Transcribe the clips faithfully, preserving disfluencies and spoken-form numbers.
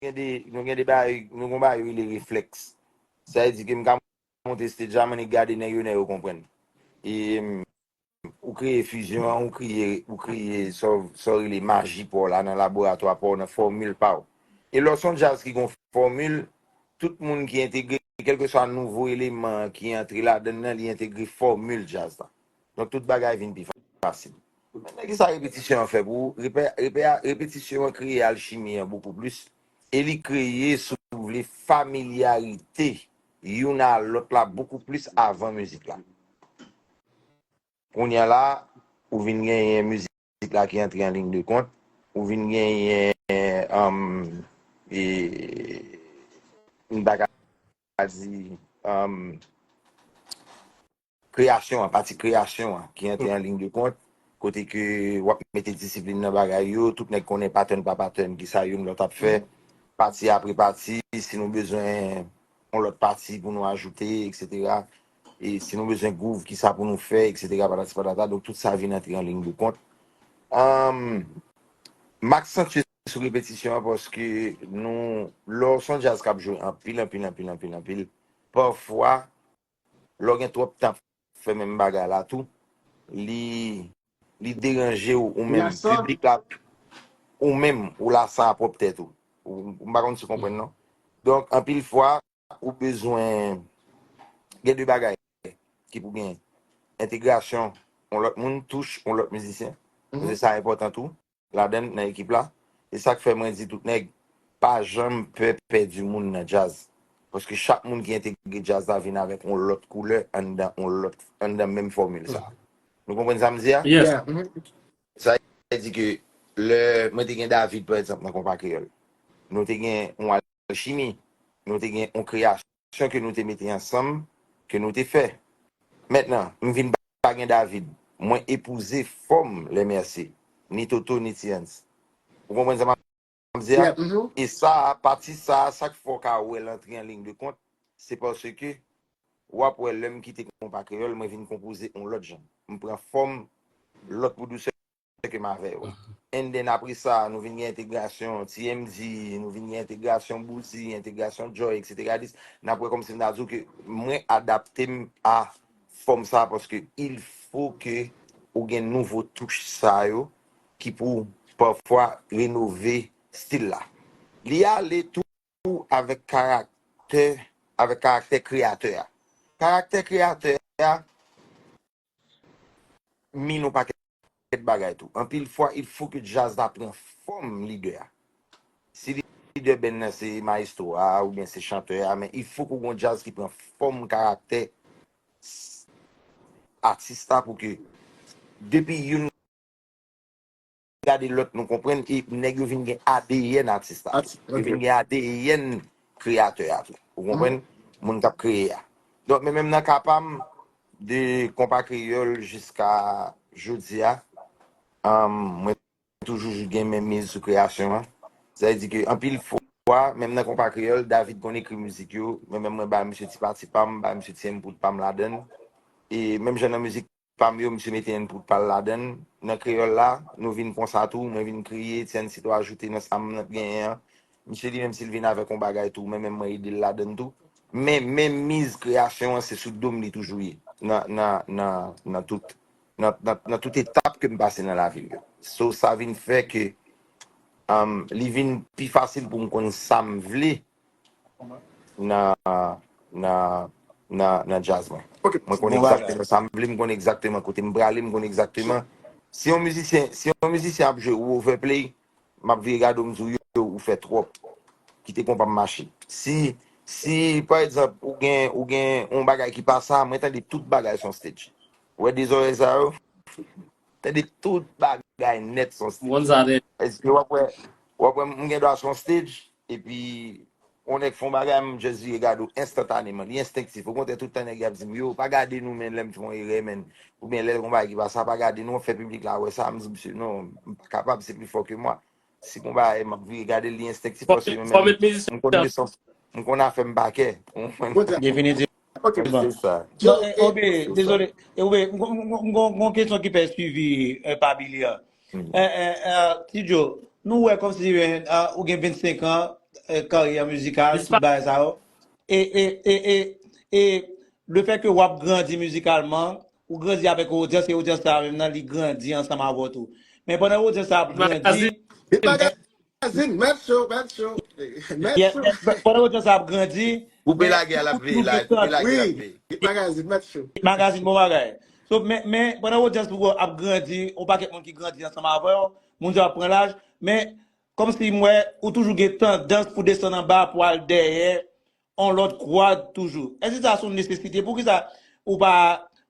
gen de, nou gen de bagay, nou gen bagay yo rele reflèks. Sa vle di ke m ka monte stage la, m annik gade nèg yo, nèg yo konprann. E, mm, ou kreye fizyon an, ou kreye, ou kreye sa w, sa w rele maji pa w la nan laboratwa pa w, nan fòmil pa w. E lè w se yon djaz ki gen yon fòmil, tout moun ki entegre, kèlkeswa nouvo eleman ki antre ladan l nan, li entegre fòmil djaz la. Donk, tout bagay vin pi fasil. Men kisa repetisyon an fè pou ou? Repè, repè, repetisyon an kreye alchimi an bokou plis. E li kreye, si w vle, familyarite youn a lòt la bokou plis avan mizik la. Kounye a la, ou vin genyen mizik la ki antre an liy de kont, ou vin genyen, um, e, m ta ka di, um, kreyasyon an, pati kreyasyon an, ki antre an liy de kont, kote ke w ap mete disiplin nan bagay yo, tout nèg konnen patèn pa patèn, kisa youn lòt ap fè. Pati apre pati, si nou bezwen yon lòt pati pou nou ajoute, etsetera. E si nou bezwen gwouv, kisa pou nou fè, etsetera, patati patata. Donk, tout sa vin antre an liy de kont. Anm, m aksantye sou repetisyon an paske nou, lè w se yon djaz k ap jwe anpil, anpil, anpil, anpil, anpil, pafwa, lè w gen twòp tan ap fè menm bagay la tou, li, li deranje w, ou menm, piblik la, ou menm, ou lasan a pwòp tèt ou. Ou, m pa konn si w konprann, non. Donk, anpil fwa, ou bezwen gen de bagay ki pou gen entegrasyon yon lòt moun, touch yon lòt mizisyen. Paske sa enpòtan tou, ladan, nan ekip la. E sa k fè mwen di tout nèg, pa janm pè pèdi moun nan djaz. Paske chak moun ki entegre djaz la vin avèk yon lòt koulè anndan yon lòt, anndan menm fòmil sa. Nou konprann sa m di a? Yes. Yeah. Sa vle di ke lè mwen te gen David, pa egzanp, nan Konpa Kreyòl, nou te gen yon alchimi, nou te gen yon kreyasyon ke nou te mete ansanm, ke nou te fè. Mentnan, m vin pa gen David, mwen epouze fòm Les Mercier, ni Toto, ni T-Ans. Ou konprann sa m ap di a? Yeah, mhm. E sa, pati sa, sa k fè w ka wè l antre an liy de kont, se paske w ap wè lè m kite Konpa Kreyòl, mwen vin konpoze yon lòt jan. M pran fòm lòt Pou Dousè ke m avè yo. And then, apre sa, nou vin gen entegrasyon T M D, nou vin gen entegrasyon Bouzy, entegrasyon Joy, etsetera. Dis, n ap wè kòmsi m ta di w ke mwen adapte m a fòm sa, paske il fo ke ou gen nouvo touch sa yo ki pou pafwa renove stil la. Li ale tou avèk karaktè, avèk karaktè kreyatè a. Karaktè kreyatè a, min yon pakèt bagay tou. Anpil fwa, il fo ke djaz la pran fòm lidè a. Si lidè band nan se mayestwo a, oubyen se chantè a, men il fo ke w gen yon djaz ki pran fòm karaktè s-, atis la pou ke depi youn gade lòt, nou konprann, e nèg yo vin gen A D N atis la tou. Yo vin gen A D N kreyatè a tou. Ou konprann? Moun k ap kreye a. Donk, men menm nan ka pa m, de Konpa Kreyòl jiska jodi a, um, mwen toujou gen men miz sou kreyasyon an. Sa vle di ke anpil fwa, menm nan Konpa Kreyòl, David konn ekri mizik yo, mwen menm mwen bay misye ti pati pa m, bay misye ti input pa m ladan l. E menm jan nan mizik pa m yo, misye mete input pa l ladan l. Nan kreyòl la, nou vin konsa tou, mwen vin kreye, T N C tou ajoute nan sa m genyen an. Misye li menm si l vin avèk yon bagay tou, mwen menm mwen ede l ladan l tou. Men, men miz kreyasyon an se sou do m li toujou ye. Nan, nan, nan, nan tout, nan, nan, nan tout etap ke m pase nan lavi m yo. So, sa vin fè ke, um, li vin pi fasil pou m konn sa m vle nan, nan, nan, nan djaz mwen. Mwen konn egzakteman sa m vle, m konn egzakteman kote m prale, m konn egzakteman. Si yon mizisyen, si yon mizisyen ap jwe ou overplay, m ap vire gade w, m di w, yo, ou fè twòp. Kite konpa m mache. Si, si, pa egzanp, ou gen, ou gen yon bagay ki pa sa, mwen tande tout bagay sou stage. Ou wè de zòrèy sa yo? Tande tout bagay nèt sou stage. Èske w ap wè, w ap wè m gen dwa sou stage, epi yon nèg fè yon bagay, m just vire gade w enstantaneman. Li enstenktif. Okontrè, tout tan nèg y ap di m, yo, pa gade nou, men lè m fè yon erè, men. Oubyen lè yon bagay ki pa sa, pa gade nou, fè piblik la wè sa, m di, misye, non, m pa kapab, se pli fò ke mwa. Si gon bagay, m ap vire gade l, li enstenktif, paske mwen menm, m konn leson, m konn afè m pa kè. Ou konprann? Definitivman. Se sa. Non, eh, Obe, dezole. Eh, Obe, m gon, m gon, m gon, m gon kesyon ki fè swivi, eh, pa Billy a. Eh, eh, eh, Ti Djo, nou wè kòmsi, eh, ah, ou gen vennsenk an, eh, karyè mizikal, tout bagay sa yo. E, e, e, e, e le fè ke w ap grandi mizikalman, ou grandi avèk odyans, e odyans sa menm nan, li grandi ansanm avè w tou. Men pandan odyans sa ap grandi, Magazin, mèt cho, mèt cho, mèt yeah, cho. Pandan odyans sa ap grandi, Koupe men lagè a, l ap ou veye toujou la, gen koupe tandans, lagè a, l ap Wi, veye. Hit Magazine, mèt cho. Magazin bon bagay. So, men, men pandan odyans ou ap grandi, yon pakèt moun ki grandi ansanm avè w, moun sa ap pran laj, men kòmsi m wè ou toujou gen tandans pou desann anba pou al dèyè yon lòt kwad toujou. Èske sa se yon nesesite? Poukisa ou pa,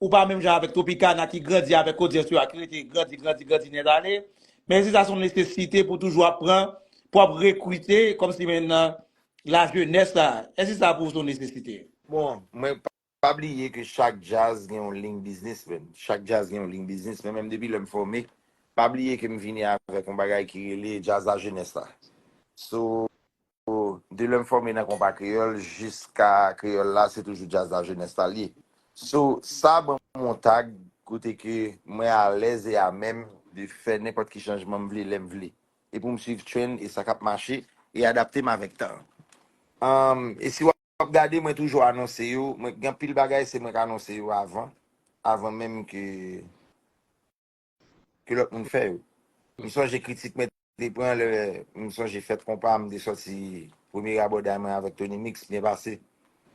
ou pa menm jan avèk Tropicana ki grandi avèk odyans yo a, ki rete grandi, grandi, grandi nèt ale? Men èske sa se yon nesesite pou toujou ap pran, pou ap rekrite, kòmsi men nan lajenès la? Èske sa pou se yon nesesite? Bon, mwen pa, pa bliye ke chak djaz gen yon liy biznis, men. Chak djaz gen yon liy biznis, men menm depi lè m fòme, pa bliye ke m vini avèk yon bagay ki rele djaz lajenès la. So, de lè m fòme nan konpa kreyòl jiska kreyòl la, se toujou djaz lajenès la l ye. So, sa ban m yon tag kote ke mwen alèz e amèm de fè nenpòt ki chanjman m vle lè m vle. E pou m swiv trend e sa k ap mache e adapte m avèk tan an. Um, e si w ap gade, mwen toujou anonse yo, mwen gen anpil bagay, se mwen k anonse yo avan, avan menm ke, ke lòt moun fè yo. M sonje kritik mwen te pran lè, m sonje fèt konpa, m te sòti premye rabòday mwen avèk Tony Mix, byen pase.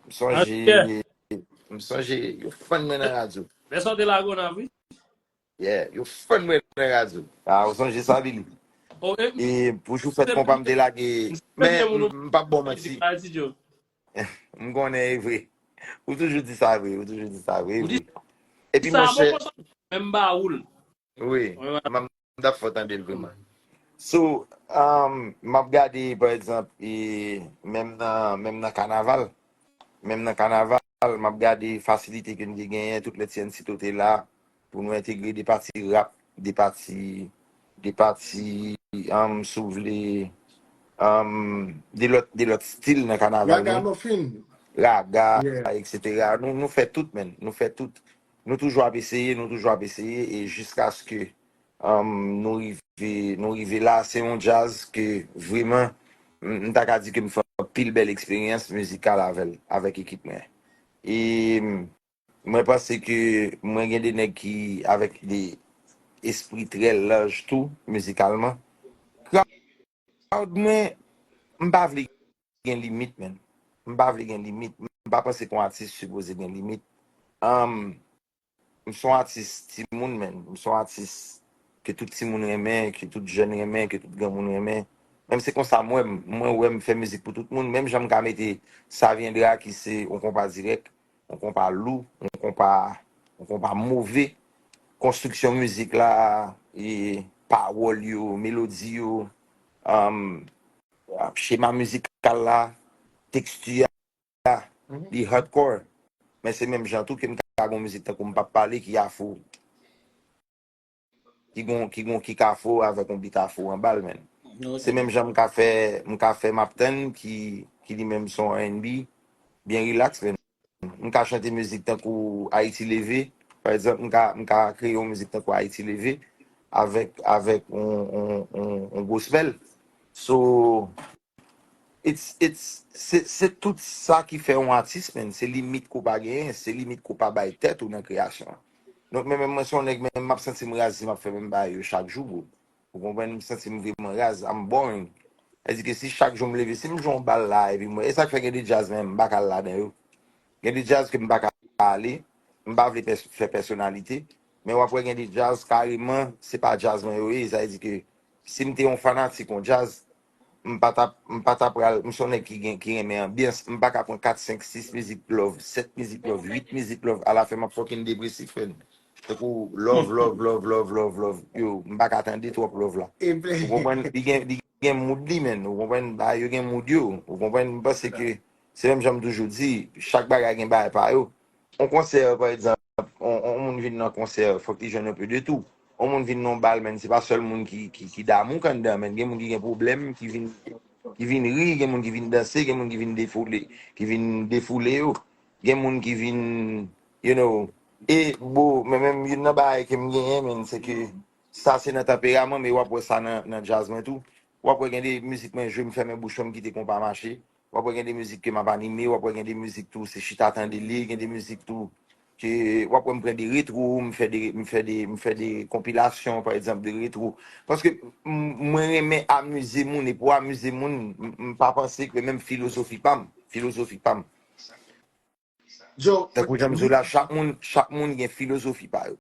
M sonje, Anchè. M sonje, yo fann mwen nan radyo. Lè sa w te lage w nan vi. Yeah, yo fann mwen nan radyo. Ah, ou sonje sa, Billy? Oh, e, E pou jou fèt se konpa m te lage, se men premye moun m m p ap ba w manti. Al ti Joe. M konnen e vre. Ou toujou di sa vre, ou toujou di sa vre, Ou di vre. Epi sa monchè, bon konsa, men m ba ou l. wi, Wi, m ap, m t ap fè w tande l vreman. So, um, m ap gade, pa egzanp, e, menm nan, menm nan kanaval, menm nan kanaval, m ap gade fasilite ke n te genyen, tout lè T N C te la, pou nou entegre de pati rap, de pati, de pati, um, si w vle, um, de lòt, de lòt stil nan kanaval nou. Ragamuffin. Raga, Yeah. etsetera. Nou, nou fè tout, men. Nou fè tout. Nou toujou ap eseye, nou toujou ap eseye, e jiskaske, um, nou rive, nou rive la, se yon djaz ke vreman, m, m ta ka di ke m fè anpil bèl eksperyans mizikal avè l, avèk ekip mwen. E, m, mwen panse ke mwen gen de nèg ki avèk de espri trè laj tou, mizikalman. Crowd mwen, m pa vle gen limit, men. M pa vle gen limit. M pa panse ke yon atis sipoze gen limit. Um, m se yon atis timoun, men. M se yon atis ke tout timoun renmen, ke tout jèn renmen, ke tout granmoun renmen. Menm se konsa m wè m, mwen wè m fè mizik pou tout moun. Menm jan m ka mete Saviendra ki se yon konpa dirèk, yon konpa lou, yon konpa, yon konpa move. Konstriksyon mizik la, e pawòl yo, melodi yo, um, chema mizikal la, teksti a, li hardcore. Men se menm jan tou ke m ka gon mizik tankou M p ap pale ki afro. Ki gon, ki gon kik afro avèk yon beat afro anba l, men. Se menm jan m ka fè, m ka fè M ap tann ki, ki li menm se yon R and B, byen relax, men. M ka chante mizik tankou Ayiti Leve, pa egzanp, m ka, m ka kreye yon mizik tankou Ayiti Leve avèk, avèk yon, yon, yon, yon gospel. So, it's, it's, se, se tout sa ki fè yon atis, men. Se limit ke w pa genyen, se limit ke w pa bay tèt ou nan kreyasyon an. Donk, men, men mwen se yon nèg, men m ap santi m raz si m ap fè menm bagay yo chak jou, bro. Ou konprann? M santi m vreman raz, I'm boring. Sa di ke si chak jou m leve, si m jwe yon bal la, epi mwen, e sa k fè gen de djaz menm, m pa ka al ladan yo. Gen de djaz ke m pa ka ale, m pa vle pès, fè pèsonalite, men w ap wè gen de djaz kareman, se pa djaz mwen yo ye, sa vle di ke si m te yon fanatik yon djaz, m pa t ap, m pa t ap pral, m se yon nèg ki gen, ki renmen anbyans, m pa ka pran kat, senk, sis mizik love, sèt mizik love, uit mizik love, alafen m ap fucking depresif, men. Tankou love, love, love, love, love, love. Yo, m pa ka tande twòp love la. Ou konprann? Li gen, li gen mood li, men. Ou konprann? Bagay yo gen mood yo. Ou konprann? M panse ke se menm jan m toujou di, chak bagay gen bagay pa yo. On konsè, pa egzanp, on, on moun vin nan konsè, fòk li jwenn yon pe de tou. On moun vin nan bal, men se pa sèl moun ki, ki, ki damou k anndan, men gen moun ki gen pwoblèm, ki vin, ki vin ri, gen moun ki vin danse, gen moun ki vin defoule, ki vin defoule yo. Gen moun ki vin, you know, e, bo, men menm youn nan bagay ke m genyen, men, se ke sa se nan tanperaman, men w ap wè sa nan, nan djaz mwen tou. w ap wè gen de mizik mwen jwe, m fèmen bouch mwen, m kite konpa mache. W ap wè gen de mizik ke m ap anime, w ap wè gen de mizik tou, se chita tande li, gen de mizik tou, ke w ap wè m pran de retro, m fè de, m fè de, m fè de konpilasyon, pa egzanp, de retro. Paske m- mwen renmen amize moun, e pou amize moun, m- m pa panse ke menm filozofi pa m, filozofi pa m. Joe, Tankou jan m di w la, chak moun, chak moun gen filozofi pa yo.